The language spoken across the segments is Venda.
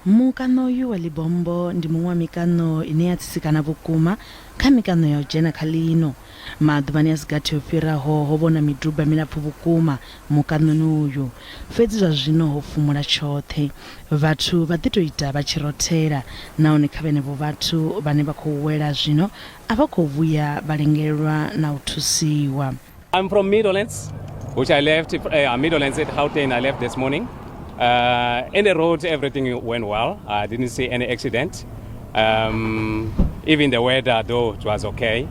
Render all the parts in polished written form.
Mukano uyu wa Lebombo ndi muṅwe wa mikano ine ya tsitsikana vhukuma kha mikano ya u dzhena kha ḽino. Maḓuvhani a si gathi o fhiraho ho vha hu na miduba milapfu vhukuma mukanoni uyu, fhedzi zwa zwino ho fhumula tshoṱhe. Vhathu vha ḓi tou ita vha tshi rothela nahone kha vhenevho vhathu vhane vha khou wela zwino a vha khou vhuya vha lengelwa na u thusiwa. I'm from Meadowlands, which I left, Meadowlands at Gauteng, I left this morning. In the road, everything went well. I didn't see any accident. Even the weather, though, it was okay.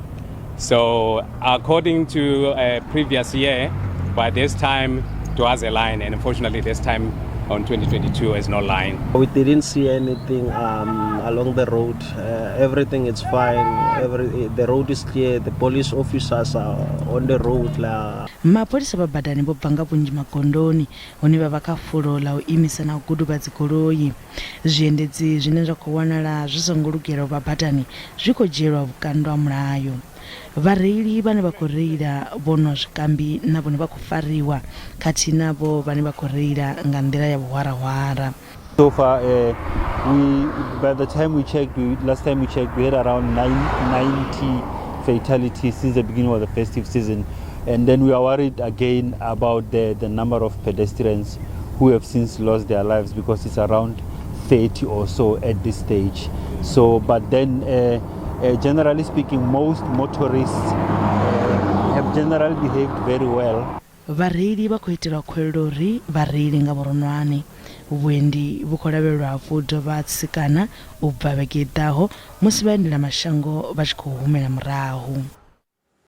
So, according to previous year, by this time, it was a line, and unfortunately, this time on 2022 is no line. We didn't see anything along the road. Everything is fine. The road is clear. The police officers are on the road. La. Mapholisa vha badani vho bva nga vhunzhi magondoni hune vha vha kha fulo ḽa u imisa na u guduba dzigoloi. Zwiendedzi zwine zwa khou wanala zwi songo lugela u vha badani zwi khou dzhielwa vhukando ha mulayo. Vhareili vhane vha khou reila vho nwa zwikambi na vhone vha khou fariwa khathihi navho vhane vha khou reila nga nḓila ya vhuhwarahwara. So far, by the time we checked, last time we checked, we had around 90 fatalities since the beginning of the festive season. And then we are worried again about the number of pedestrians who have since lost their lives, because it's around 30 or so at this stage. So, but then, generally speaking, most motorists have generally behaved very well. Vhareili vha khou itelwa khuwelelo uri vha reile nga vhuronwane. Vhuendi vhu khou lavhelelwa hafhu u dovha ha tsikana u bva vhege i ḓaho musi vhaendelamashango vha tshi khou humela murahu.